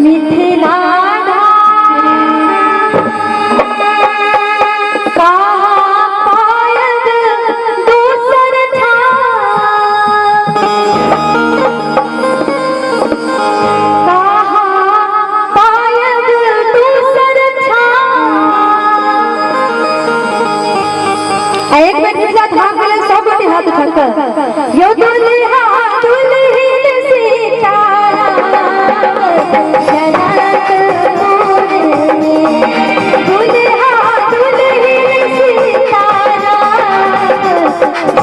मिथिला कहाँ पायब दोसर ठाम, कहाँ पायब दोसर ठाम। आ एक बेर मिथिला धाम के लेल सब गोटे हाथ उठाकर यो दुल्हा दुल्हिन सीताराम जनकपुर में, दुल्हा दुल्हिन सीताराम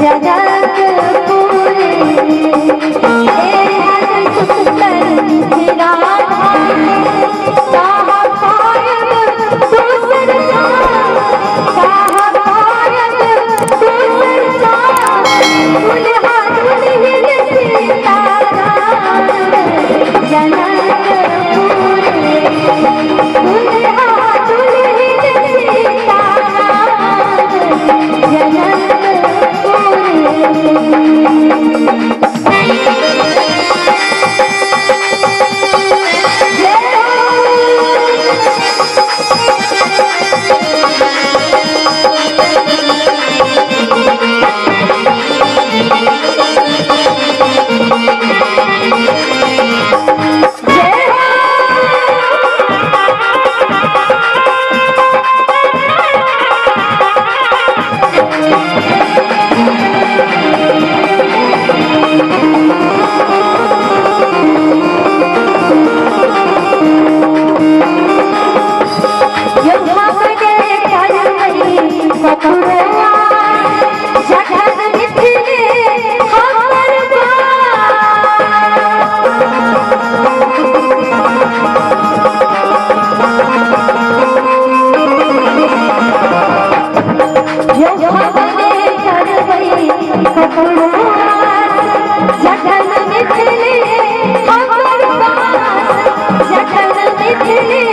जनकपुर में, एहन सुंदर मिथिला धाम कहाँ पायब दोसर ठाम, कहाँ पायब दोसर ठाम, दुल्हा दुल्हिन सीताराम जनकपुर में, दुल्हा दुल्हिन सीताराम जनकपुर में। जय हो। जय हो। जखन मिथिले हमर जखन मिथिले हमर वास, जखन मिथिले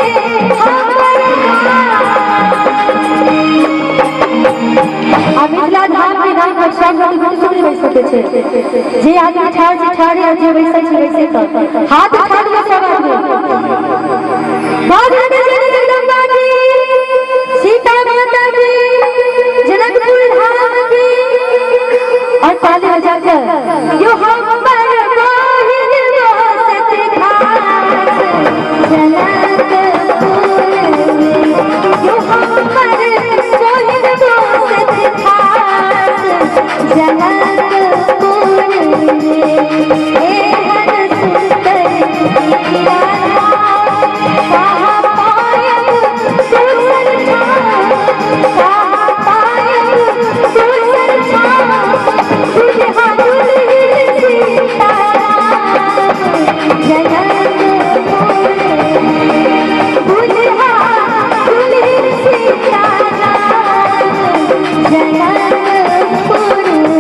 हमर वास। आ मिथिला धाम के नाम पर सब गोटे कुछ नहि बैस सकै छै। जे आदमी ठाढ़ छै ठाढ़े, और जे बैसै छै बैसै, तऽ हाथ उठा दियौ सब आदमी। बाजरंग जय जगदम्बा की, सीता माता की, जनकपुर धाम की, और ताली बजाकर यो हमर बहिन बसत खास जनकपुर में, यो हमर बहिन बसत खास जनकपुर में, एहन सुंदर मिथिला धाम कहाँ पायब दोसर ठाम, कहाँ पायब दोसर ठाम, दुल्हा दुल्हिन सीताराम जनकपुर में, दुल्हा दुल्हिन सीताराम जनकपुर में।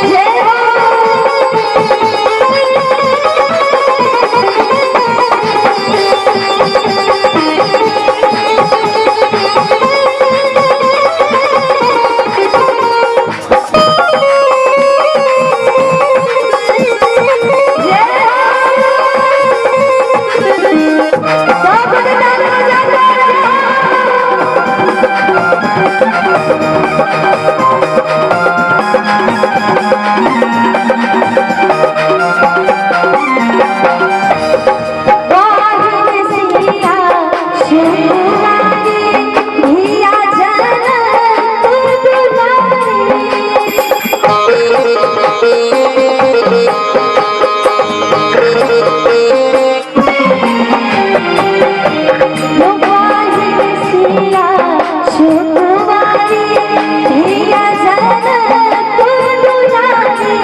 जय हो। जय हो। सब गोटे ताली बजाकर जय हो। बाहिन सिया सुकुमारी धिया जनकपुर दुलारी। यो बाहिन सिया सुकुमारी धिया जनकपुर दुलारी,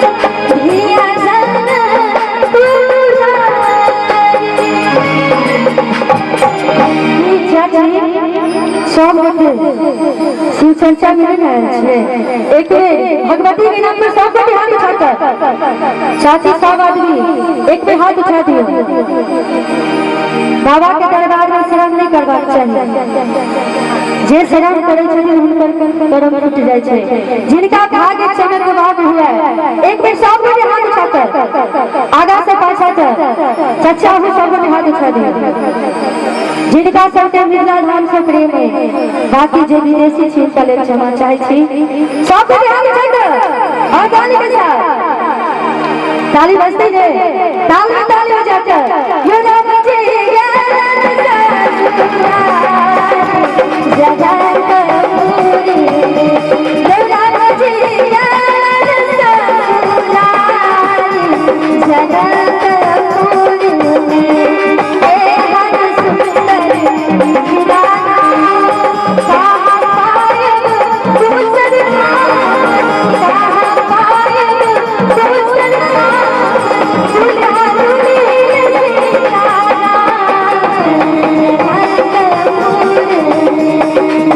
धिया जनकपुर दुलारी। चाची सब गोटे शिव चर्चा में नहि आयल छियै? एक बेर भगवती के नाम पर सब गोटे हाथ उठाकर, चाची सब आदमी एक बेर हाथ उठा दियौ। बाबा के दरबार में शर्म नहि करबाक चाही। जे शर्म करै छथिन हुनकर कर्म टूटि जाइ छै। जिनका भाग्य चमकबाक हुए, एक बेर सब गोटे हाथ उठाकर आगा। हाथ उठा दियौ जिनका सबके मिथिला धाम से प्रेम है। बाकी जे विदेशी छी हुनका लेल क्षमा चाहै छी। सब गोटे हाथ उठा कऽ और ताली के साथ, ताली बजते ने, ताल में ताली बजा कर यो राम जी जगतपुरी, यो राम जी जगतपुरी में, ए हर सुंदर मिथिला कहाँ पायब दूसर धाम, कहाँ पायब दूसर धाम, दुल्हा दुल्हिन सीताराम जनकपुर में,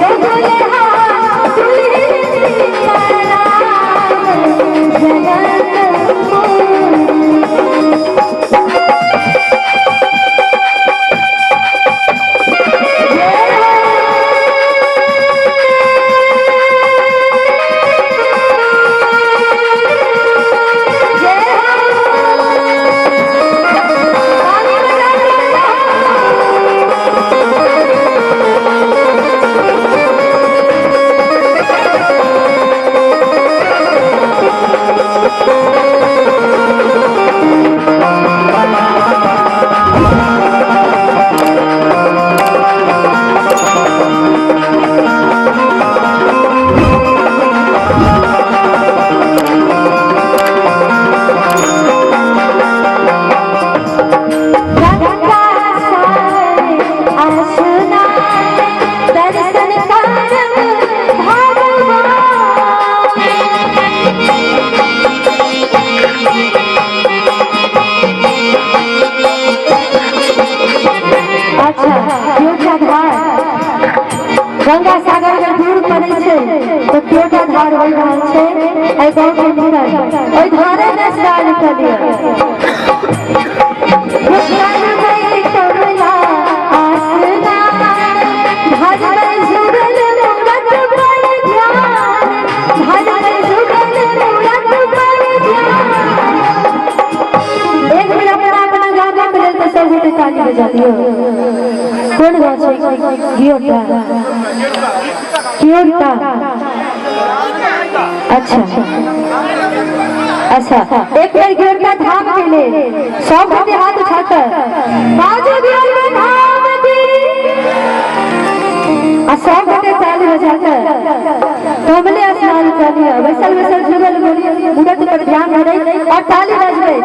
यो दुल्हा दुल्हिन सीताराम जनकपुर में। जय हो। जय हो। ताली बजा के बजाओ। गंगा सागर स्नान दर्शन करम भगवान। अच्छा, क्योटा धार गंगा सागर अगर दूर पड़ै छै तऽ क्योटा धार बहि रहल छै एहि गाँव के भीतर, ओहि धारे मे स्नान कऽ लिअ। कमला स्नान भजबै जुगल मूरत पर ध्यान, भजबै जुगल मूरत पर ध्यान। एक बेर अपना अपना गाम के लेल तऽ सब गोटे ताली बजा दियौ। कोन गाँव छै? गियोटा, कियोटा। अच्छा अच्छा, एक बेर गियोटा धाम के लेल सब गोटे हाथ उठाकर बाजू गियोटा धाम की, आ सब गोटे ताली बजाकर कमले स्नान कर लिअ, बैसल बैसल जुगल मूरत पर ध्यान धरै और ताली बजबै।